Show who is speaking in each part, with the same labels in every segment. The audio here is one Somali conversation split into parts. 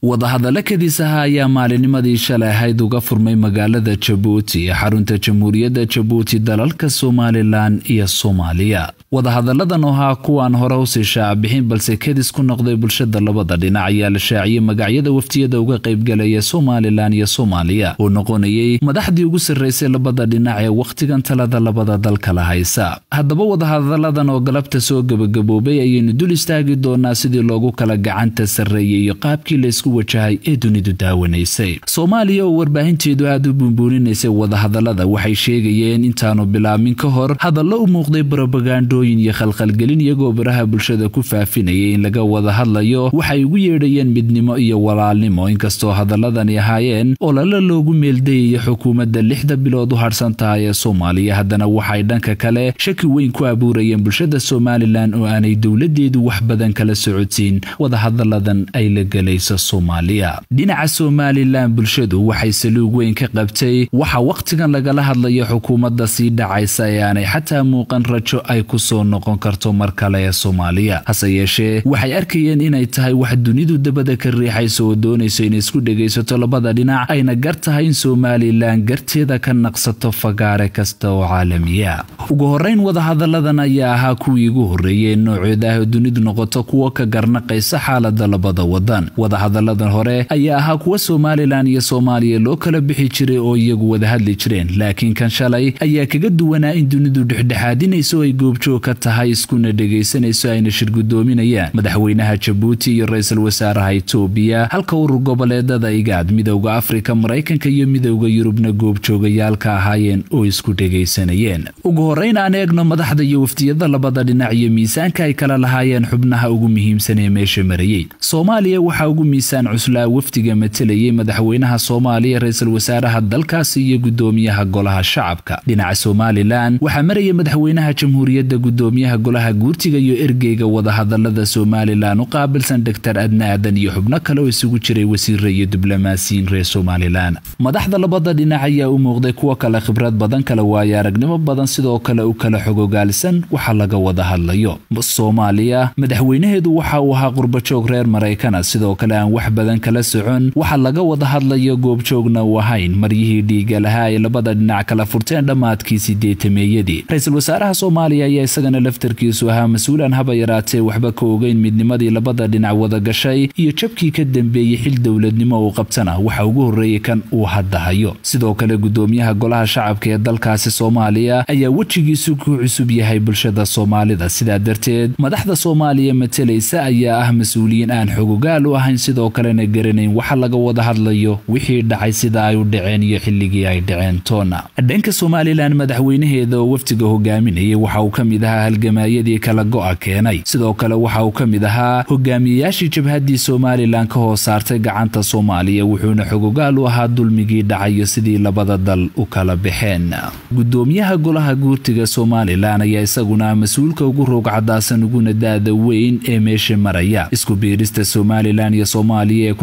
Speaker 1: Wadahadallo kadiisaha ayaa maalinimadii shalay ahayd uga furmay magaalada Jabuuti ee xarunta Jamhuuriyadda Jabuuti dalalka Somalilan iyo Soomaaliya. Wadahadalladan oo ahaa kuwaan hore usii shaacbixin balse kadis ku noqday bulshada labada dhinac ayaa la shaaciyey magacyada waftiyada uga qaybgalaya Somalilan iyo Soomaaliya oo noqonayay madaxdii ugu sarreysay labada dhinac ee wakhtigan talada labada dal kala haysa. Haddaba wadahadalladan oo galabta soo gabagaboobay ayaynu dul istaagi doonaa sidii loogu kala gacanta sarreeyay iyo qaabkii laysku wajahay ee dunidu daawanaysay. Soomaaliya oo warbaahinteedu aad u buunbuuninaysay wadahadallada waxay sheegayeen intaanu bilaabmin ka hor hadallo u muuqday barobagandooyin iyo khalkhalgelin, iyagoo baraha bulshada ku faafinayay in laga wada hadlayo waxay ugu yeedhayeen midnimo iyo walaalnimo, inkastoo hadalladani ahaayeen olole loogu meeldayayo xukuumadda 6 bilood u harsan tahay ee Soomaaliya. Haddana waxay dhanka kale shaki weyn ku abuurayeen bulshada Somalilan oo aanay dowladeedu wax badan kala socodsiin wadahadalladan ay la gelayso Soomaaliya. Dhinaca Somalilan bulshadu waxay saluug weyn ka qabtay waxa wakhtigan lagala hadlayo xukuumadda sii dhacaysa ee aanay xataa muuqan rajo ay ku soo noqon karto mar kale ee Soomaaliya. Hase yeeshee waxay arkayeen inay tahay wax dunidu dabada ka riixayso oo doonayso inay isku dhegaysato labada dhinac, ayna gar tahay in Somalilan garteeda ka naqsato fagaare kasta oo caalamiya. Ugu horreyn wadahadalladan ayaa ahaa kuwii ugu horreeyay nooceeda ah oo dunidu noqoto kuwo ka garnaqaysa xaaladda labada wadan. Wadahadalladan hore ayaa ahaa kuwa Somalilan iyo Soomaaliya loo kala bixi jiray oo iyagu wada hadli jireen, laakiin kan shalay ayaa kaga duwanaa in dunidu dhexdhexaadinayso ay goobjoog ka tahay iskuna dhegaysanayso ayna shirgudoominayaan madaxweynaha Jabuuti iyo ra'iisul wasaaraha Itoobiya, halka urur goboleedada IGAD, Midowga Afrika, Maraykanka iyo Midowga Yurubna goobjoogayaalka ahaayeen oo isku dhegaysanayeen. Ugu horreyn aan eegno madaxda iyo waftiyada labada dhinac iyo miisaanka ay kala lahaayeen xubnaha ugu muhiimsan ee meesha marayay. Soomaaliya waxaa ugu miisaan cuslaa wafdiga matalayay madaxweynaha Soomaaliya, ra'iisul wasaaraha dalkaasi iyo gudoomiyaha golaha shacabka. Dhinaca Somalilan waxaa marayay madaxweynaha jamhuuriyadda, gudoomiyaha golaha guurtiga iyo ergeyga wadahadallada Somalilan u qaabilsan Dr. Adna Aadan iyo xubno kale oo isugu jiray wasiirro iyo diblomaasiyiin reer Somalilan. Madaxda labada dhinac ayaa u muuqday kuwa kala khibrad badan, kala waayo aragnimo badan, sidoo kale u kala xogogaalsan waxa laga wada hadlayo. Soomaaliya madaxweynaheedu waxa uu ahaa qurbajoog reer Maraykana, sidoo kale aan wax badan kala socon waxa laga wada hadlayo, goobjoogna u ahayn maryihii dhiiga lahaa ay labada dhinac kala furteen dhammaadkii 80-meeyadii. Ra'iisul wasaaraha Soomaaliya ayaa isagana laftarkiisu ahaa mas-uulan haba yaraatee waxba ka ogeyn midnimadii labada dhinac wada gashay iyo jabkii ka dambeeyey xil dowladnimo uu qabtana waxa ugu horreeyay kan uu hadda hayo. Sidoo kale gudoomiyaha golaha shacabka ee dalkaasi Soomaaliya ayaa wejigiisu ku cusub yahay bulshada Soomaalida, sidaa darteed madaxda Soomaaliya matalaysa ayaa ah mas-uuliyiin aan xogogaal u ahayn, sidoo kalena garanayn waxa laga wada hadlayo, wixii dhacay, sida ay u dhaceen iyo xilligii ay dhaceen toona. Dhanka Somalilan madaxweynaheeda oo wafdiga hogaaminayay waxa uu ka mid ahaa halgamaayadii kala go'a keenay, sidoo kale waxa uu ka mid ahaa hogaamiyeyaashii jabhaddii Somalilan ka hoos saartay gacanta Soomaaliya, wuxuuna xogogaal u ahaa dulmigii dhacayo sidii labada dal u kala baxeen. Gudoomiyaha golaha guurtiga Somalilan ayaa isaguna mas-uulka ugu roog cadaasan uguna daada weyn ee meesha maraya. Isku biirista Somalilan iyo Soomaaliya ee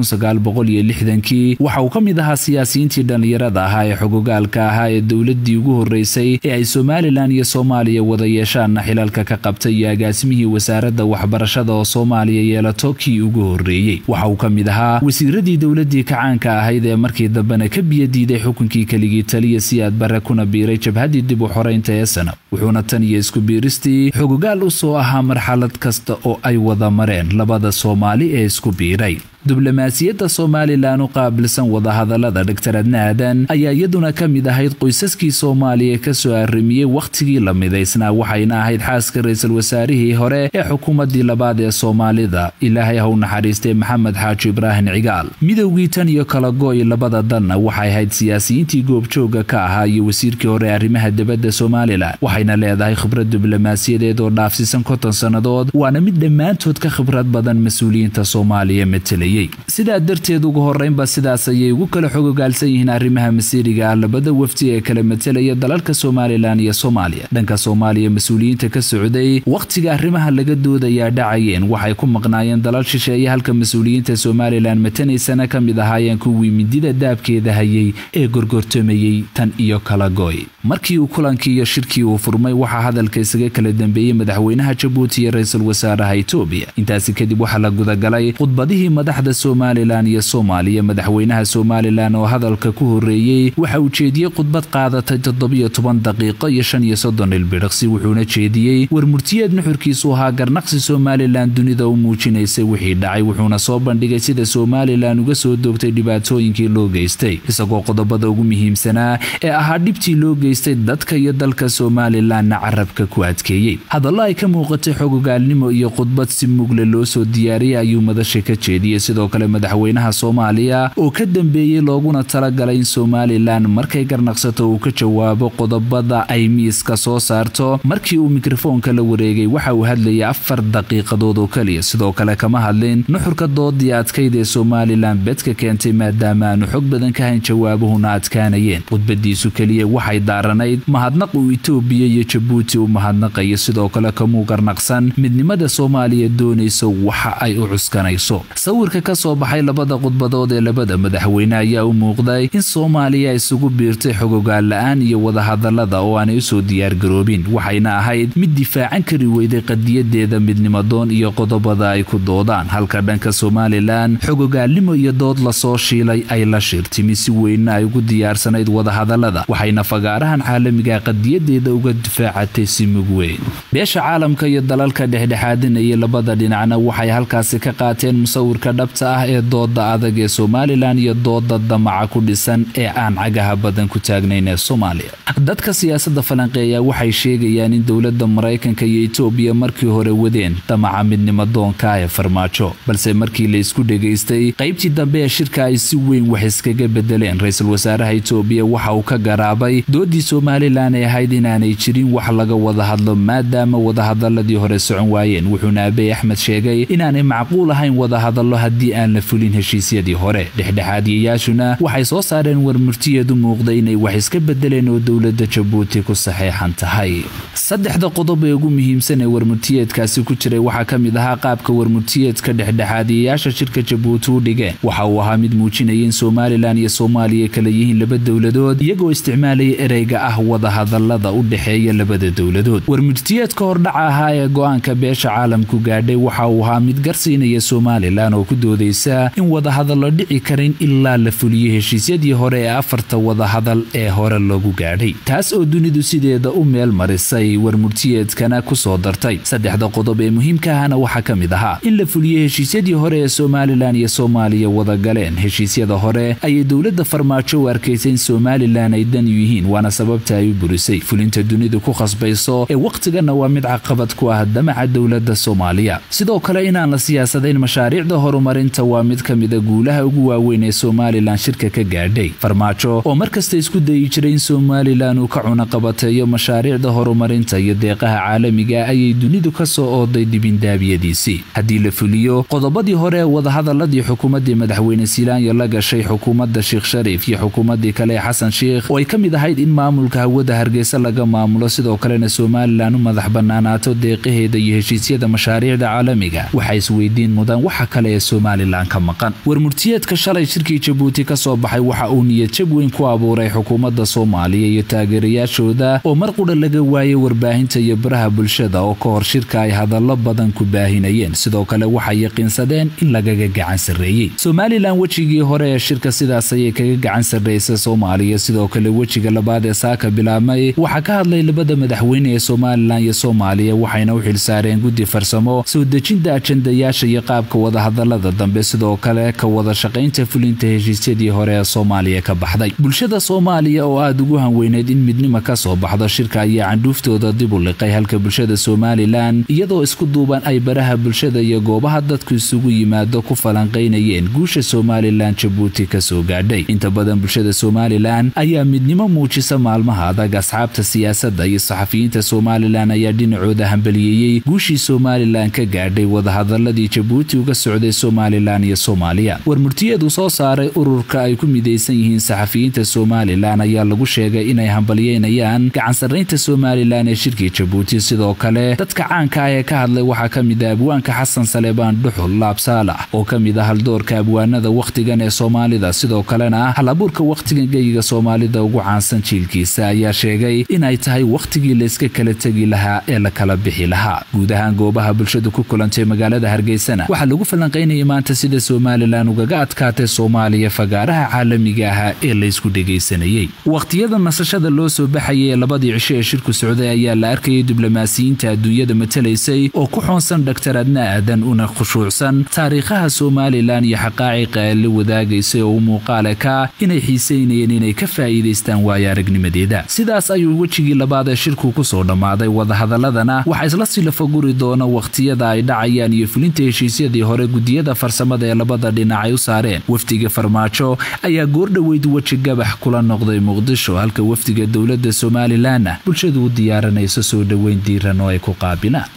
Speaker 1: 1960kii waxa uu ka mid ahaa siyaasiyiintii dhallinyarada ahaa ee xogogaalka ahaa ee dowladdii ugu horreysay ee ay Somalilan iyo Soomaaliya wada yeeshaanna xilalka ka qabtay iyo agaasimihii wasaaradda waxbarashada oo Soomaaliya yeelato kii ugu horreeyey. Waxa uu ka mid ahaa wasiiradii dowladdii kacaanka ahayd ee markii dambena ka biyo diiday xukunkii keligii taliya Siyaad Barre kuna biiray jabhaddii dib u xoreynta ee sana, wuxuuna tan iyo isku biiristii xogogaal u soo ahaa marxalad kasta oo ay wada mareen labada Soomaali ee isku biiray. Diblomaasiyadda Somalilan u qaabilsan wadahadallada Dr. Adna Aadan ayaa iyaduna ka mid ahayd qoysaskii Soomaaliya ka soo arrimiyey wakhtigii la midaysnaa, waxayna ahayd xaaska ra'iisul wasaarihii hore ee xukuumaddii labaad ee Soomaalida, Ilaahay ha u naxariistay, Maxamed Xaaji Ibraahim Cigaal. Midowgii tan iyo kala go'ay labada dalna waxay ahayd siyaasiyiintii goobjoogga ka ahaa iyo wasiirkii hore arrimaha dibadda Somalilan, waxayna leedahay khibrad diblomaasiyadeed oo dhaafsiisan 50 sannadood, waana mid dhammaantood ka khibrad badan mas-uuliyiinta Soomaaliya matalayay. Sidaa darteed ugu horreynba sidaas ayay ugu kala xogogaalsan yihiin arrimaha masiiriga ah labada wafdi ee kala matalaya dalalka Somalilan iyo Soomaaliya. Dhanka Soomaaliya mas-uuliyiinta ka socday wakhtiga arrimaha laga doodayaa dhacayeen waxay ku maqnaayeen dalal shisheeye, halka mas-uuliyiinta Somalilan matanaysana ka mid ahaayeen kuwii mindida daabkeeda hayay ee gorgortamayey tan iyo kala goy. Markii uu kulankii iyo shirkii uu furmay waxaa hadalka isaga kala dambeeyey madaxweynaha Jabuuti iyo ra'iisul wasaaraha Itoobiya. Intaasi kadib waxaa la gudagalay khudbadihii madaxda Madaxda Somalilan iyo Soomaaliya. Madaxweynaha Somalilan oo hadalka ku horeeyey waxa uu jeediyey khudbad qaadatay 17 daqiiqo iyo 35 ilbiriqsi, wuxuuna jeediyey warmurtiyeed nuxurkiisu ahaa garnaqsi Somalilan dunida u muujinaysay wixii dhacay, wuxuuna soo bandhigay sida Somalilan uga soo doogtay dhibaatooyinkii loo geystay, isagoo qodobada ugu muhiimsanaa ee ahaa dhibtii loo geystay dadka iyo dalka Somalilanna carabka ku adkeeyey. Hadallo ay ka muuqatay xogogaalnimo iyo khudbad si mugle loo soo diyaariyey ayuu madasha ka jeediyey. Sidoo kale madaxweynaha Soomaaliya oo ka dambeeyey looguna talagalay in Somalilan markay garnaqsato uu ka jawaabo qodobada ay miiska soo saarto, markii uu mikrofoonka la wareegay waxa uu hadlayay 4 daqiiqadood oo kaliya. Sidoo kale kama hadlin nuxurka doodii adkayd ee Somalilan bedka keentay, maadaama aanu xog badan ka hayn jawaabuhuna adkaanayeen. Khudbadiisu kaliya waxay daaranayd mahadnaq uu Itoobiya iyo Jabuuti u mahadnaqayo. Sidoo kale kamuu garnaqsan midnimada Soomaaliya doonayso waxa ay u cuskanayso. Sawirka ka soo baxay labada khudbadood ee labada madaxweyne ayaa u muuqday in Soomaaliya isugu biirtay xogogaal la'aan iyo wadahadalada oo aanay usoo diyaargaroobin, waxayna ahayd mid difaacan kari weyday qadiyadeeda midnimadoon iyo qodobada ay ku doodaan, halka dhanka Somalilan xogogaalnimo iyo dood lasoo shiilay ay la shirtimi si weynna ay ugu diyaarsanayd wadahadalada, waxayna fagaarahan caalamiga qadiyadeeda uga difaacatay si mug weyn. Beesha caalamka iyo dalalka dhexdhexaadinaya labada dhinacna waxay halkaasi ka qaateen musawirka dhabta ah ee dooda adag ee Somalilan iyo dooda damaca ku dhisan ee aan cagaha badan ku taagnayn ee Soomaaliya. Dadka siyaasadda falanqeeya waxay sheegayaan in dowladda Maraykanka iyo Itoobiya markii hore wadeen damaca midnimadoonka ee Farmaajo, balse markii la isku dhageystay qaybtii dambe ee shirka ay si weyn wax iskaga bedeleen. Ra'iisul wasaaraha Itoobiya waxa uu ka garaabay doodii Somalilan ee ahayd inaanay jirin wax laga wada hadlo maadaama wadahadaladii hore socon waayeen, wuxuuna Abiy Axmed sheegay inaanay macquul ahayn wadahadallo haddii aan la fulin heshiisyadii hore. Dhexdhexaadiyayaashuna waxay soo saareen warmurtiyeed u muuqday inay wax iska bedeleen oo dowladda Jabuuti ku saxeexan tahay. Saddexda qodob ee ugu muhiimsan ee warmurtiyeedkaasi ku jiray waxaa ka mid ahaa qaabka warmurtiyeedka dhexdhexaadiyayaasha shirka Jabuuti u dhigeen. Waxa uu ahaa mid muujinaya in Somalilan iyo Soomaaliya kala yihiin laba dowladood, iyagoo isticmaalaya ereyga ah wadahadalada u dhexeeya labada dowladood. Warmurtiyeedka hordhaca ahaa ee go'aanka beesha caalamku gaadhay waxa uu ahaa mid garsiinaya Somalilan oo ku doodaysa in wadahadallo dhici karin ilaa la fuliyo heshiisyadii hore ee 4 wadahadal ee hore loogu gaadhay, taas oo dunidu sideeda u meel marisay warmurtiyeedkana ku soo dartay. Saddexda qodob ee muhiimka ahna waxaa ka mid ahaa in la fuliyo heshiisyadii hore ee Somalilan iyo Soomaaliya wada galeen. Heshiisyada hore ayay dowladda Farmaajo u arkaysay in Somalilan ay dan yihiin, waana sababta ay u burisay. Fulinta dunidu ku khasbayso ee waqtigana waa mid caqabad ku ah damaca dowladda Soomaaliya. Sidoo kale inaan la siyaasadayn mashaariicda horumarinta waa mid ka mid ah guulaha ugu waaweyn ee Somalilan shirka ka gaadhay. Farmaajo oo markasta isku dayi jiray in Somalilan uu ka cunaqabateeyo mashaariicda horumarinta iyo deeqaha caalamiga ayay dunidu ka soo ooday dibindaabiyadiisii. Haddii la fuliyo qodobadii hore ee wadahadaladii xukuumaddii madaxweyne Silaanya la gashay xukuumadda Sheekh Shariif iyo xukuumaddii kale ee Xasan Sheekh oo ay ka mid ahayd in maamulka hawada Hargeysa laga maamulo, sidoo kalena Somalilan u madax bannaanaato deeqaheeda iyo heshiisyada mashaariicda caalamiga, waxay isweydiin mudan waxa kale ee Somalilan ka maqan. Warmurtiyeedka shalay shirkii Jabuuti ka soo baxay waxa uu niyad jab weyn ku abuuray xukuumadda Soomaaliya iyo taageerayaashooda oo mar qudha laga waayay warbaahinta iyo baraha bulshada oo ka hor shirka ay hadallo badan ku baahinayeen. Sidoo kale waxay yaqiinsadeen in lagaga gacan sarreeyey Somalilan. Wejigii hore ee shirka sidaas ayay kaga gacan sarreysay Soomaaliya. Sidoo kale wejiga labaad ee saaka bilaabmay waxaa ka hadlay labada madaxweyne ee Somalilan iyo Soomaaliya, waxayna u xilsaareen guddi farsamo soo dejinta ajandayaasha iyo qaabka wadahadalada dambe, sidoo kale ka wada shaqaynta fulinta heshiisyadii hore ee Soomaaliya ka baxday. Bulshada Soomaaliya oo aad ugu hanweyneyd in midnimo ka soo baxdo shirka ayaa candhuuftooda dib u liqay, halka bulshada Somalilan iyadoo isku duuban ay baraha bulshada iyo goobaha dadku isugu yimaado ku falanqaynayeen guusha Somalilan Jabuuti ka soo gaadhay. Inta badan bulshada Somalilan ayaa midnimo muujisa maalmaha adag. Asxaabta siyaasadda iyo saxafiyiinta Somalilan ayaa dhinacooda hambaliyeeyey guushii Somalilan ka gaadhay wadahadaladii Jabuuti uga socday Somalilan iyo Soomaaliya. Warmurtiyeedu soo saaray ururka ay ku midaysan yihiin saxafiyiinta Somalilan ayaa lagu sheegay inay hambalyeynayaan gacan sarreynta Somalilan ee shirkii Jabuuti. Sidoo kale dadka caanka ah ee ka hadlay waxaa ka mid ah abwaanka Xasan Saleebaan Dhuxul Laab Saalax oo ka mid ah haldoorka abwaanada wakhtigan ee Soomaalida, sidoo kalena halabuurka wakhtigan geyiga Soomaalida ugu caansan jiilkiisa, ayaa sheegay inay tahay wakhtigii la iska kala tegi lahaa ee la kala bixi lahaa. Guud ahaan goobaha bulshadu ku kulantay magaalada Hargeysana waxaa lagu falanqaynayay maanta sida Somalilan ugaga adkaatay Soomaaliya fagaaraha caalamiga ah ee la isku dhageysanayay. Waqtiyada nasashada loo soo baxayay ee labadii cisho ee shirku socday ayaa la arkayay diblomaasiyiinta adduunyada matalaysay oo ku xoonsan Dr. Adna Aadan una khushuucsan taariikhaha Somalilan iyo xaqaa'iqa ay la wadaagaysay oo u muuqaale ka inay xiiseynayeen inay ka faa'iidaystaan waayo aragnimadeeda. Sidaas ayuu wejigii labaad ee shirku ku soo dhammaaday. Wadahadaladana waxaa isla silafaguri doona waqtiyada ay dhacayaan iyo fulinta heshiisyadii hore guddiyada farsamada ee labada dhinac ay u saareen. Wafdiga Farmaajo ayaa goordhoweyd weji gabax kula noqday Muqdisho, halka wafdiga dowladda Somalilanna bulshadu u diyaaranayso soo dhoweyn diiran oo ay ku qaabilaan.